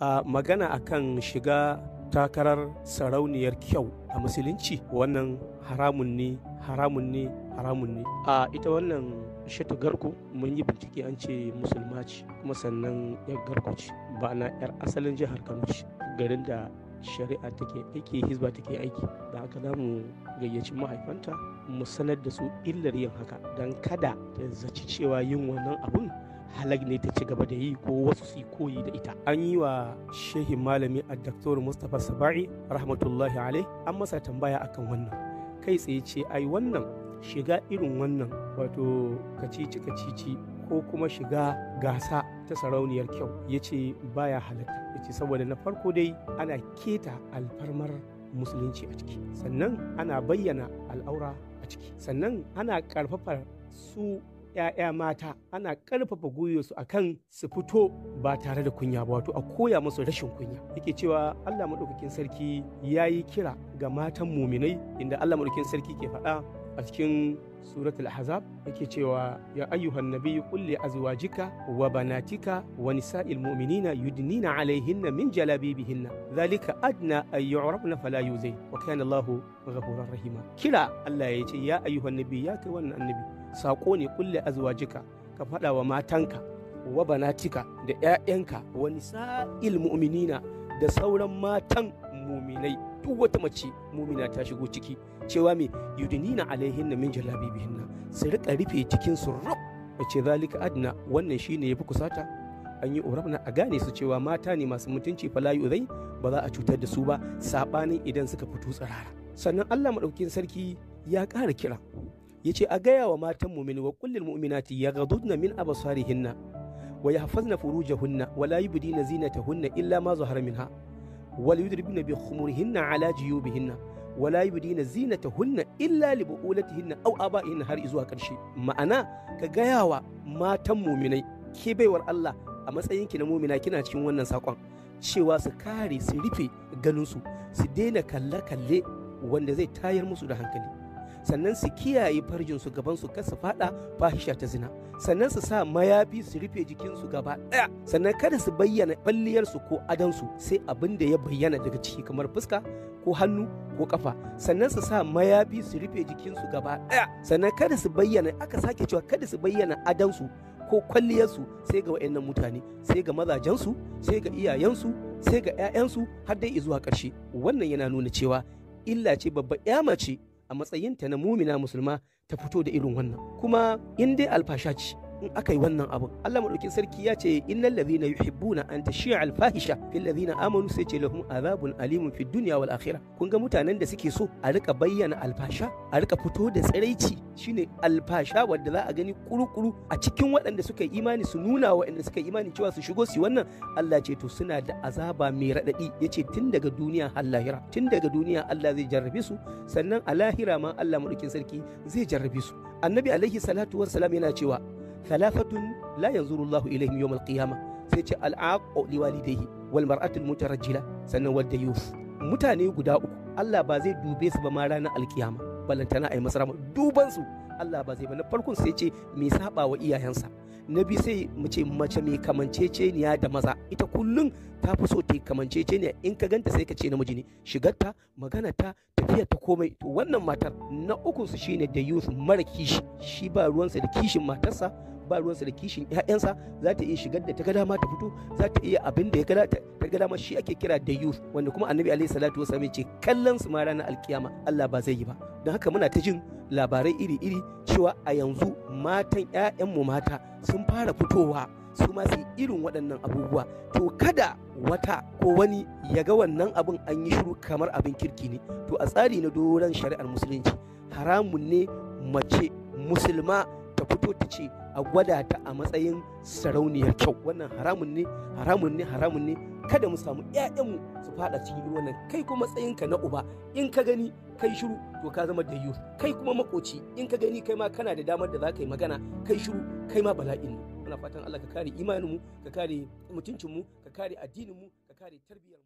A magana akan shiga takarar sarauniyar kyau a musulunci, wannan haramun ne, haramun ne, haramun ne. A ita wannan Shatu Garko, mun yi bincike, an ce musulma ce, kuma sannan yar Garko ce, ba na yar asalin jihar Kano ce, garin da shari'a take aiki, hizba take aiki. Da haka za mu gayyaci mahaifanta mu sanar da su illar yin haka, don kada ta zaci cewa yin wannan abun halak ne ta ci gaba da yi, ko wasu su koyi da ita. An yi wa shehin malami a Dr. Mustapha Saba'i rahmatullahi alai, an masa tambaya akan wannan. Kai tsaye ce ai wannan shiga irin wannan, wato kacici kacici ko kuma shiga gasa ta sarauniyar kyau, ya ce baya halatta. Ya ce saboda na farko dai ana keta alfarmar musulunci a ciki, sannan ana bayyana al'aura a ciki, sannan ana karfafar su 'ya'ya mata, ana ƙarfafa gwiwarsu akan su fito ba tare da kunya ba, wato a koya musu rashin kunya. Yake cewa Allah maɗaukakin sarki ya yi kira ga matan muminai, inda Allah maɗaukakin sarki ke faɗa a cikin Suratul Ahzab, yake cewa: "Ya ayyuhan nabiyyu, qul li azwajika wa banatika wa nisa'il mu'minina yudnina alaihinna min jalabibihinna, dhalika adna an yu'rafna fala yuzai, wa kana Allahu ghafurar rahima." Kira Allah ya ce: "Ya ayyuhan nabiyyu, ya kai wannan annabi, sako ne, qul li azwajika, ka faɗa wa matanka, wa banatika, da 'ya'yanka, wa nisa'il mu'minina, da sauran matan muminai," duk wata mace mumina ta shigo ciki, cewa me? "Yudnina alaihinna min jalabibihinna," su rika rufe cikin su rub. Ce zalika adna, wannan shine yafi kusata, an yu'rafna, a gane su cewa mata ne masu mutunci, fala yu'zai, ba za a cutar da su ba, sabanin idan suka fito tsirara. Sannan Allah madaukakin sarki ya ƙara kira, yace a gaya wa matan mu'mini: "Wa kullil mu'minati yaghdudna min absarihinna wa yahfazna furujahunna wa la yubdina zinatahunna illa ma zahara minha, wal yudribna bi khumurihinna ala jiyubihinna, wa la yubdina zinatahunna illa li bu'ulatihinna aw aba'ihinna," har zuwa ƙarshe. Ma'ana, ka gaya wa matan muminai, ke baiwar Allah, a matsayinki na mumina kina cikin wannan sakon, cewa su kare, su rufe ganinsu, su daina kalle-kalle wanda zai tayar musu da hankali, sannan su kiyaye farjinsu, gabansu, kar su fada fahisha ta zina, sannan su sa mayafi su rufe jikinsu gaba daya, sannan kada su bayyana kwalliyarsu ko adansu sai abin da ya bayyana daga ciki, kamar fuska ko hannu ko kafa, sannan su sa mayafi su rufe jikinsu gaba daya, sannan kada su bayyana, aka sake cewa kada su bayyana adansu ko kwalliyarsu sai ga wayannan mutane, sai ga mazajensu, sai ga iyayensu, sai ga 'ya'yansu, har dai zuwa ƙarshe. Wannan yana nuna cewa illa ce babba 'ya mace a matsayinta na mumina musulma ta fito da irin wannan. Kuma in dai alfasha ce, in aka yi wannan abun, Allah madaukin sarki ya ce: "Innal ladhina yuhibbuna an tashi'a alfahisha fil ladhina amanu," sai ce, "lahum azabun alimun fid dunya wal akhirah." Kun ga mutanen da suke so a rika bayyana alfasha, a rika fito da tsiraici, shine alfasha wadda za a gani kurukuru a cikin waɗanda suka yi imani, su nuna wa waɗanda suka yi imani cewa su shigo su yi wannan, Allah ce to suna da azaba mai raɗaɗi. Yace tun daga duniya har lahira. Tun daga duniya Allah zai jarrabe su, sannan a lahira ma Allah madaukin sarki zai jarrabe su. Annabi alaihi salatu wassalam yana cewa: "Thalathatun la yanzuru Allahu ilaihim yawm al-qiyamah," sai ce: "Al-aqu liwalidayhi, wal mar'atu al-mutarajjila, sannan wal dayuf." Mutane guda uku Allah ba zai dube su ba ma ranar alkiyama, balantana a yi masa rahama. Duban su Allah ba zai ba. Na farkon sai ce mai saba wa iyayensa. Na biyu sai mu ce mace mai kamanceceniya da maza. Ita kullum ta fi so ta kamanceceniya, in ka ganta sai ka ce namiji ne, shigarta, maganarta, tafiyar ta, komai. To wannan matar. Na ukun su shine da youth mara kishi. Shi ba ruwansa da kishin matarsa, ba ruwansa da kishin ƴaƴansa, za ta iya shigar da ta ga dama ta fito, za ta iya abin da ya ga ta ga dama. Shi ake kira da youth, wanda kuma Annabi alaihi salatu wasallam ya ce kallon su ma ranar alkiyama Allah ba zai yi ba. Don haka muna ta jin labarai iri-iri cewa a yanzu matan 'ya'yanmu mata sun fara fitowa su ma su yi irin waɗannan abubuwa. To kada wata ko wani ya ga wannan abin an yi shiru kamar abin kirki ne. To a tsari na doron shari'ar musulunci, haramun ne mace musulma ta fito ta ce a gwada ta a matsayin sarauniyar kyau. Wannan haramun ne, haramun ne, haramun ne. Kada mu samu 'ya'yanmu su fada cikin irin wannan. Kai kuma matsayinka na uba, in ka gani kai shiru, to ka zama da youth. Kai kuma makoci, in ka gani kai ma kana da damar da za ka yi magana, kai shiru, kai ma bala'in ne. Muna fatan Allah ka kare imaninmu, ka kare mutuncinmu, ka kare addininmu, ka kare tarbiyyarmu.